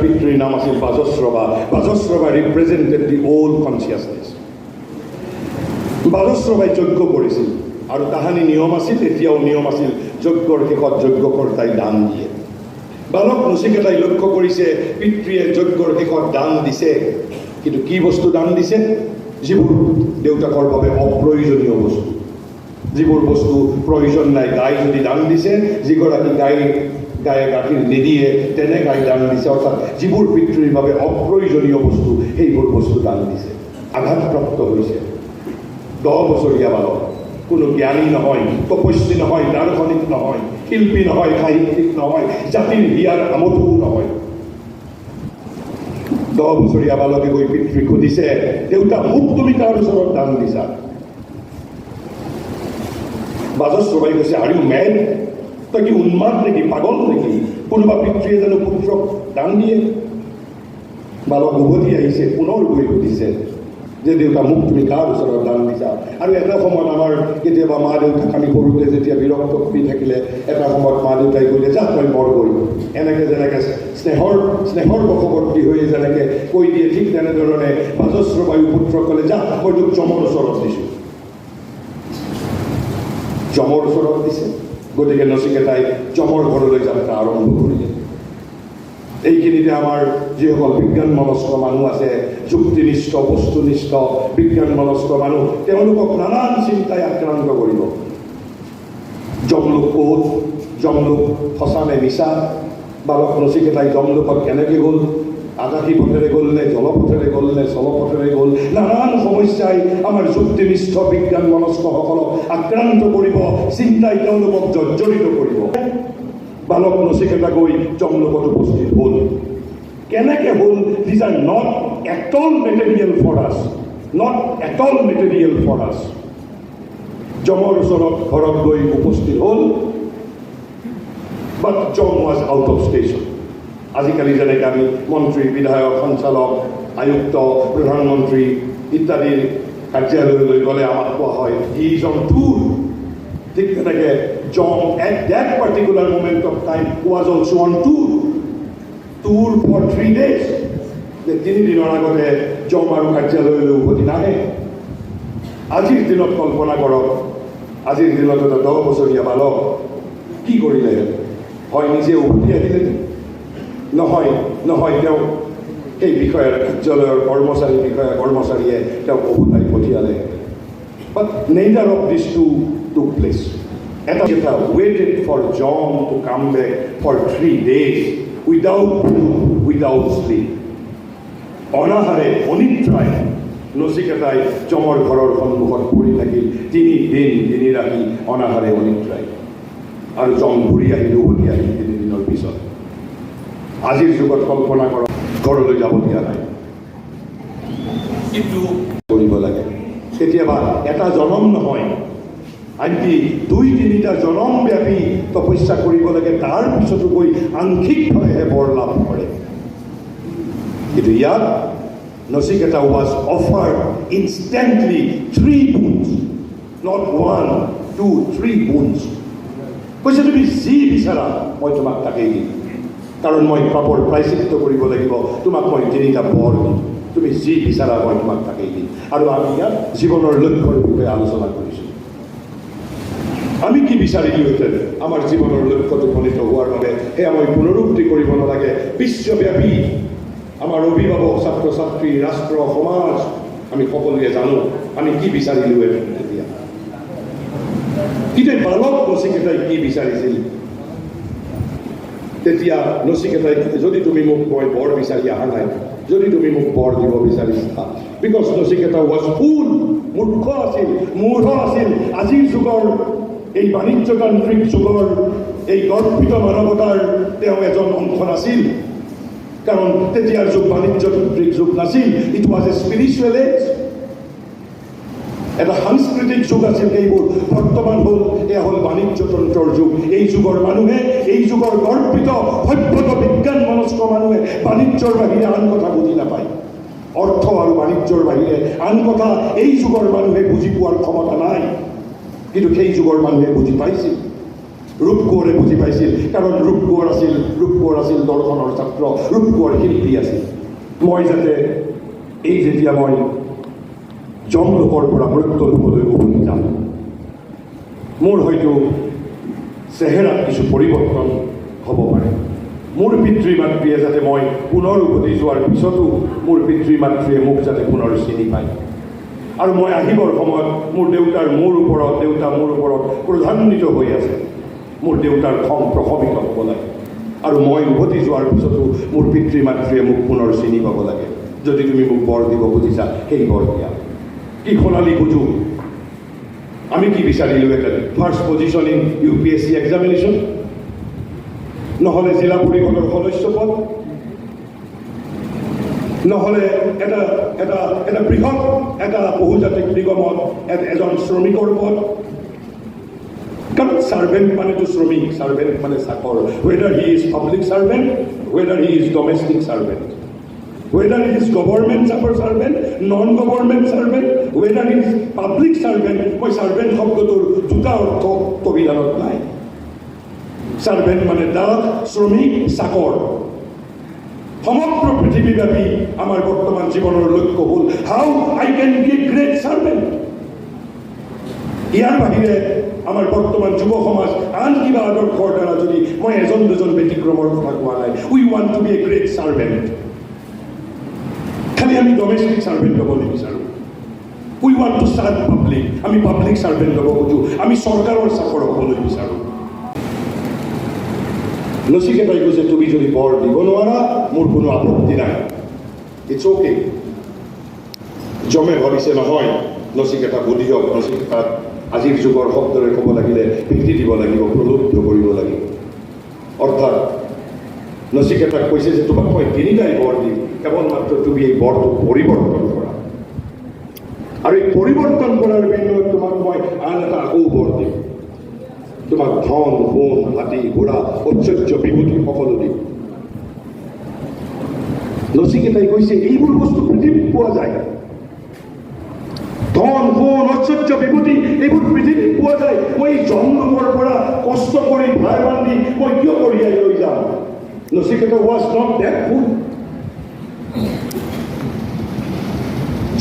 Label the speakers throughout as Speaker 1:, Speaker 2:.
Speaker 1: পিতৃৰ নাম আছিল বাজশ্ৰৱা। Vajashrava represented the old consciousness. বাজশ্ৰৱাই যজ্ঞ কৰিছিল আৰু তাহানি নিয়ম আছিল, এতিয়াও নিয়ম আছিল, যজ্ঞৰ শেষত যজ্ঞকৰ্তাই দান দিয়ে। বালক নচিকেতাই লক্ষ্য কৰিছে, পিতৃয়ে যজ্ঞৰ শেষত দান দিছে। কিন্তু কি বস্তু দান দিছে? যিবোৰ দেউতাকৰ বাবে অপ্ৰয়োজনীয় বস্তু, যিবোৰ বস্তু প্ৰয়োজন নাই। গাই যদি দান দিছে, যিগৰাকী গায়ে গাখীৰ নিদিয়ে, তেনে গাই দান দিছে। অৰ্থাৎ যিবোৰ পিতৃৰ বাবে অপ্ৰয়োজনীয় বস্তু, সেইবোৰ বস্তু দান দিছে। আঘাতপ্ৰাপ্ত হৈছে। 10 বছৰীয়া বালক, কোনো জ্ঞানী নহয়, তপস্বী নহয়, দাৰ্শনিক নহয়, শিল্পী নহয়, সাহিত্যিক নহয়, জাতিৰ হিয়াৰ আমঠুও নহয়। 10 বছৰীয়া বালকে গৈ পিতৃক সুধিছে, "দেউতা, মোক তুমি কাৰ ওচৰত দান দিছা?" বাজশ্ৰৱাই কৈছে, "Are you mad? তই কি উন্মাদ নেকি? পাগল নেকি? কোনোবা পিতৃয়ে জানো পুত্ৰক দান দিয়ে?" বালক উভতি আহিছে, পুনৰ গৈ সুধিছে যে দেউতা, মোক তুমি কাৰ ওচৰত দান দিছা? আৰু এটা সময়ত আমাৰ কেতিয়াবা মা দেউতাক আমি সৰুতে যেতিয়া বিৰক্ত কৰি থাকিলে, এটা সময়ত মা দেউতাই কৈলে, "যা, তই মৰগৈ।" এনেকৈ যেনেকৈ স্নেহৰ বশৱৰ্তী হৈ যেনেকৈ কৈ দিয়ে, ঠিক তেনেধৰণে বাজশ্ৰৱায়ো পুত্ৰক ক'লে, "যা, মই তোক যমৰ ওচৰত দিছোঁ।" যমৰ ওচৰত দিছে। গতিকে নচিকেতাই যমৰ ঘৰলৈ যাত্ৰা আৰম্ভ কৰিলে। এইখিনিতে আমাৰ যিসকল বিজ্ঞান মনস্ক মানুহ আছে, যুক্তিনিষ্ঠ, বস্তুনিষ্ঠ বিজ্ঞান মনস্ক মানুহ, তেওঁলোকক নানান চিন্তাই আক্ৰান্ত কৰিব। যমলোক ক'ত? যমলোক সঁচা নে মিছা? বালক নচিকেতাই যমলোকত কেনেকৈ গ'ল? আকাশী পথেৰে গ'ল নে জলপথেৰে গ'ল নে স্থলপথেৰে গ'ল? নানান সমস্যাই আমাৰ যুক্তিনিষ্ঠ বিজ্ঞান মনস্কসকলক আক্ৰান্ত কৰিব, চিন্তাই তেওঁলোকক জৰ্জৰিত কৰিব। বালক নচিকেতা গৈ যমলোকত উপস্থিত হ'ল। কেনেকে হ'ল? These are not at all material for us, not at all material for us. যমৰ ওচৰত ঘৰত গৈ উপস্থিত হ'ল, but Jam was out of station. আজিকালি যেনেকৈ আমি মন্ত্ৰী, বিধায়ক, সঞ্চালক, আয়ুক্ত, প্ৰধানমন্ত্ৰী ইত্যাদিৰ কাৰ্যালয়লৈ গ'লে আমাক কোৱা হয়, "He is on tour." ঠিক তেনেকৈ Jam at that particular moment of time was also on tour for 3 days, যে তিনিদিনৰ আগতে যম আৰু কাৰ্যালয়লৈ উভতি নাহে। আজিৰ দিনত কল্পনা কৰক, আজিৰ দিনত এটা 10 বছৰীয়া বালক কি কৰিলেহেঁতেন? হয় নিজে উভতি আহিলেহেঁতেন, নহয় তেওঁক সেই বিষয়াৰ কাৰ্যালয়ৰ কৰ্মচাৰী, বিষয়া কৰ্মচাৰীয়ে তেওঁক ওভতাই পঠিয়ালেহেঁতেন। But neither of these two took place. এটা waited for Jam to come back for 3 days without food, without sleep. অনাহাৰে অনিদ্ৰাই নচিকেতাই যমৰ ঘৰৰ সন্মুখত পৰি থাকিল 3 দিন 3 ৰাতি অনাহাৰে অনিদ্ৰাই। আৰু যম ঘূৰি আহিল, উভতি আহিল 3 দিনৰ পিছত। আজিৰ যুগত কল্পনা কৰক, ঘৰলৈ যাব দিয়া নাই। কিন্তু কৰিব লাগে। কেতিয়াবা এটা জনম নহয়, আনকি দুই তিনিটা জনম ব্যাপী তপস্যা কৰিব লাগে, তাৰ পিছতো গৈ আংশিকভাৱেহে বৰ লাভ কৰে। কিন্তু ইয়াত Nachiketa was offered instantly three boons, not one, two, three boons. কৈছে, তুমি যি বিচাৰা মই তোমাক তাকেই দিম। কাৰণ মই পাপৰ প্ৰায়শ্চিত্ত কৰিব লাগিব, তোমাক মই তিনিটা বৰ দিম। তুমি যি বিচাৰা মই তোমাক তাকেই দিম। আৰু আমি ইয়াত জীৱনৰ লক্ষ্যৰ বিষয়ে আলোচনা কৰিছোঁ। আমি কি বিচাৰিলোহেঁতেন আমাৰ জীৱনৰ লক্ষ্যত উপনীত হোৱাৰ বাবে, সেয়া মই পুনৰুক্তি কৰিব নালাগে। বিশ্বব্যাপী আমাৰ অভিভাৱক, ছাত্ৰ ছাত্ৰী, ৰাষ্ট্ৰ, সমাজ, আমি সকলোৱে জানো আমি কি বিচাৰিলোহেঁতেন তেতিয়া। কিন্তু এই বালক নচিকেতাই কি বিচাৰিছিল তেতিয়া? নচিকেতাই, যদি তুমি মোক, মই বৰ বিচাৰি অহা নাই, যদি তুমি মোক বৰ দিব বিচাৰিছা, because Nachiketa was fool, মূৰ্খ আছিল, মূঢ় আছিল। আজিৰ যুগৰ এই বাণিজ্যতান্ত্ৰিক যুগৰ এই গৰ্বিত মানৱতাৰ তেওঁ এজন অংশ নাছিল। কাৰণ তেতিয়াৰ যুগ বাণিজ্যতান্ত্ৰিক যুগ নাছিল। It was a spiritual age. এটা সাংস্কৃতিক যুগ আছিল সেইবোৰ। বৰ্তমান হ'ল, এয়া হ'ল বাণিজ্যতন্ত্ৰৰ যুগ। এই যুগৰ মানুহে, এই যুগৰ গৰ্বিত সভ্যত বিজ্ঞান মনস্ক মানুহে বাণিজ্যৰ বাহিৰে আন কথা বুজি নাপায়। অৰ্থ আৰু বাণিজ্যৰ বাহিৰে আন কথা এই যুগৰ মানুহে বুজি পোৱাৰ ক্ষমতা নাই। কিন্তু সেই যুগৰ মানুহে বুজি পাইছিল। ৰূপকোঁৱৰে বুজি পাইছিল, কাৰণ ৰূপকোঁৱৰ আছিল দৰ্শনৰ ছাত্ৰ, ৰূপকোঁৱৰ শিল্পী আছিল। মই যাতে এই যেতিয়া মই যমলোকৰ পৰা মৃত্যুলোকলৈ উভতি যাম, মোৰ হয়তো চেহেৰাত কিছু পৰিৱৰ্তন হ'ব পাৰে। মোৰ পিতৃ মাতৃয়ে যাতে মই পুনৰ উভতি যোৱাৰ পিছতো মোৰ পিতৃ মাতৃয়ে মোক যাতে পুনৰ চিনি পায়, আৰু মই আহিবৰ সময়ত মোৰ দেউতাৰ মোৰ ওপৰত দেউতা মোৰ ওপৰত ক্ৰোধান্বিত হৈ আছে, মোৰ দেউতাৰ খং প্ৰশমিত হ'ব লাগে, আৰু মই উভতি যোৱাৰ পিছতো মোৰ পিতৃ মাতৃয়ে মোক পুনৰ চিনি পাব লাগে। যদি তুমি মোক বৰ দিব খুজিছা, সেই বৰ দিয়া। কি সোণালী সুযোগ! আমি কি বিচাৰিলোহেঁতেন? First position in UPSC examination, নহ'লে জিলা পৰিষদৰ সদস্য পদ, নহ'লে এটা এটা এটা বৃহৎ এটা বহুজাতিক নিগমত এজন শ্ৰমিকৰ পদ। কাৰণ ছাৰ্ভেণ্ট মানেতো শ্ৰমিক, ছাৰ্ভেণ্ট মানে চাকৰ। Whether he is public servant, whether he is domestic servant, whether it is government servant, non government servant, whether it is public servant, মই ছাৰ্ভেণ্ট শব্দটোৰ দুটা অৰ্থ অভিধানত নাই। ছাৰ্ভেণ্ট মানে দাস, শ্ৰমিক, চাকৰ। সমগ্ৰ পৃথিৱীব্যাপী আমাৰ বৰ্তমান জীৱনৰ লক্ষ্য হ'ল how I can be a great servant। ইয়াৰ বাহিৰে আমাৰ বৰ্তমান যুৱ সমাজ আন কিবা আদৰ্শৰ দ্বাৰা যদি, মই এজন দুজন ব্যতিক্ৰমৰ কথা কোৱা নাই, we want to be a great servant। খালি আমি ডমেষ্টিক ছাৰ্ভেণ্ট হ'ব নিবিচাৰোঁ। We want to serve public। আমি পাব্লিক ছাৰ্ভেণ্ট হ'ব খোজোঁ, আমি চৰকাৰৰ চাকৰ হ'বলৈ বিচাৰোঁ। নচিকেতাই কৈছে, তুমি যদি বৰ দিব নোৱাৰা, মোৰ কোনো আপত্তি নাই, it's okay। যমে ভাবিছে, নহয়, নচিকেতা বুদ্ধিয়ক, নচিকেতাক আজিৰ যুগৰ শব্দৰে ক'ব লাগিলে ভেটি দিব লাগিব, প্ৰলুব্ধ কৰিব লাগিব। অৰ্থাৎ নচিকেতাক কৈছে যে তোমাক মই তিনিটাই বৰ দিম, কেৱল মাত্ৰ তুমি এই বৰটো পৰিৱৰ্তন কৰা, আৰু এই পৰিৱৰ্তন কৰাৰ বিনিময়ত তোমাক মই আন এটা আকৌ বৰ দিম। তোমাক ধন, সোণ, হাতী, ঘোঁৰা, ঐশ্বৰ্য, বিভূতি সকলো দিম। নচিকেতাই কৈছে, এইবোৰ বস্তু পৃথিৱীত পোৱা যায়। ধন, সোণ, ঐশ্বৰ্য, বিভূতি এইবোৰ পৃথিৱীত পোৱা যায়। মই এই যমলোকৰ পৰা কষ্ট কৰি ভাৰ বান্ধি মই কিয় কঢ়িয়াই লৈ যাম? Nachiketa was not that fool।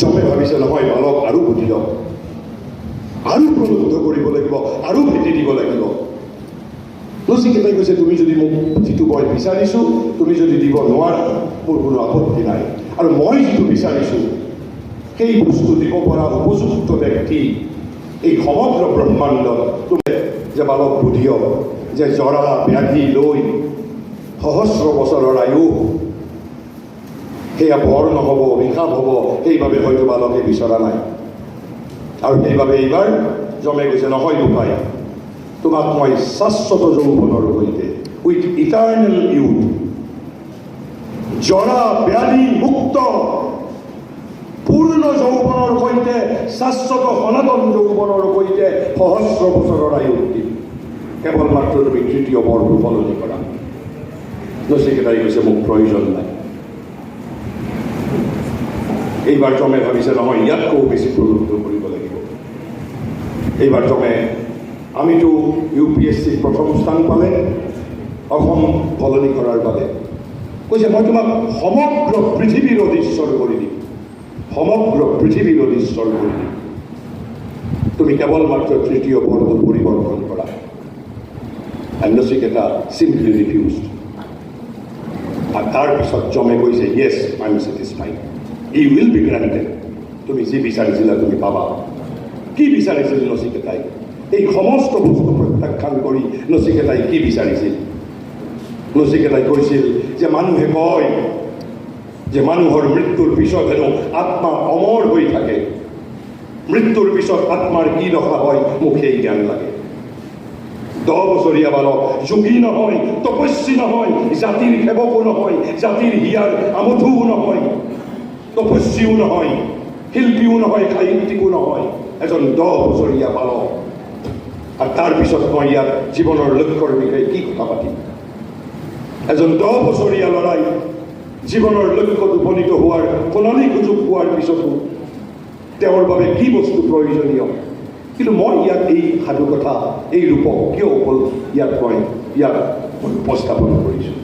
Speaker 1: যমে ভাবিছে, নহয়, বালক আৰু বুদ্ধিয়ক, আৰু প্ৰলুব্ধ কৰিব লাগিব, আৰু ভেটি দিব লাগিব। নচিকেতাই কৈছে, তুমি যদি মোক যিটো মই বিচাৰিছোঁ তুমি যদি দিব নোৱাৰা, মোৰ কোনো আপত্তি নাই। আৰু মই যিটো বিচাৰিছোঁ সেই বস্তু দিব পৰা উপযুক্ত ব্যক্তি এই সমগ্ৰ ব্ৰহ্মাণ্ডত তুমি যে বালক বুদ্ধিয়ক, যে জৰা ব্যাধি লৈ সহস্ৰ বছৰৰ আয়ুস, সেয়া বৰ নহ'ব, অভিশাপ হ'ব। সেইবাবে হয়তো বালকে বিচৰা নাই। আৰু সেইবাবে এইবাৰ যমে কৈছে, নহয় বোপাই, তোমাক মই শাশ্বত যৌৱনৰ সৈতে, উইথ ইটাৰ্নেল ইউথ, জৰা ব্যাধি মুক্ত পূৰ্ণ যৌৱনৰ সৈতে, শাশ্বত সনাতন যৌৱনৰ সৈতে সহস্ৰ বছৰৰ আয়ুস দিম, কেৱল মাত্ৰ তুমি তৃতীয় বৰটো সলনি কৰা। নচিকেতাই কৈছে, মোক প্ৰয়োজন নাই। এইবাৰ যমে ভাবিছে, নহয়, ইয়াতকৈও বেছি প্ৰলুব্ধ কৰিব লাগিব। এইবাৰ যমে, আমিতো ইউপিএছচিত প্ৰথম স্থান পালে অসম সলনি কৰাৰ বাবে, কৈছে, মই তোমাক সমগ্ৰ পৃথিৱীৰ অধীশ্বৰ কৰি দিম, সমগ্ৰ পৃথিৱীৰ অধীশ্বৰ কৰি দিম, তুমি কেৱল মাত্ৰ তৃতীয় বৰটো পৰিৱৰ্তন কৰা। And Nachiketa simply refused। আৰু তাৰপিছত যমে কৈছে, yes, I am satisfied, you will be granted। তুমি যি বিচাৰিছিলা তুমি পাবা। কি বিচাৰিছিল নচিকেতাই? এই সমস্ত বস্তু প্ৰত্যাখ্যান কৰি নচিকেতাই কি বিচাৰিছিল? নচিকেতাই কৈছিল যে মানুহে কয় যে মানুহৰ মৃত্যুৰ পিছত হেনো আত্মা অমৰ হৈ থাকে। মৃত্যুৰ পিছত আত্মাৰ কি দশা হয়, মোক সেই জ্ঞান লাগে। 10 বছৰীয়া বালক, যোগী নহয়, তপস্বী নহয়, জাতিৰ সেৱকো নহয়, জাতিৰ হিয়াৰ আমঠুও নহয়, তপস্বীও নহয়, শিল্পীও নহয়, সাহিত্যিকো নহয়, এজন 10 বছৰীয়া বালক। আৰু তাৰপিছত মই ইয়াত জীৱনৰ লক্ষ্যৰ বিষয়ে কি কথা পাতিম? এজন 10 বছৰীয়া ল'ৰাই জীৱনৰ লক্ষ্যত উপনীত হোৱাৰ সোণালী সুযোগ পোৱাৰ পিছতো তেওঁৰ বাবে কি বস্তু প্ৰয়োজনীয়? কিন্তু মই ইয়াত এই সাধুকথা, এই ৰূপক কিয় ইয়াত মই ইয়াত মই উপস্থাপন কৰিছোঁ?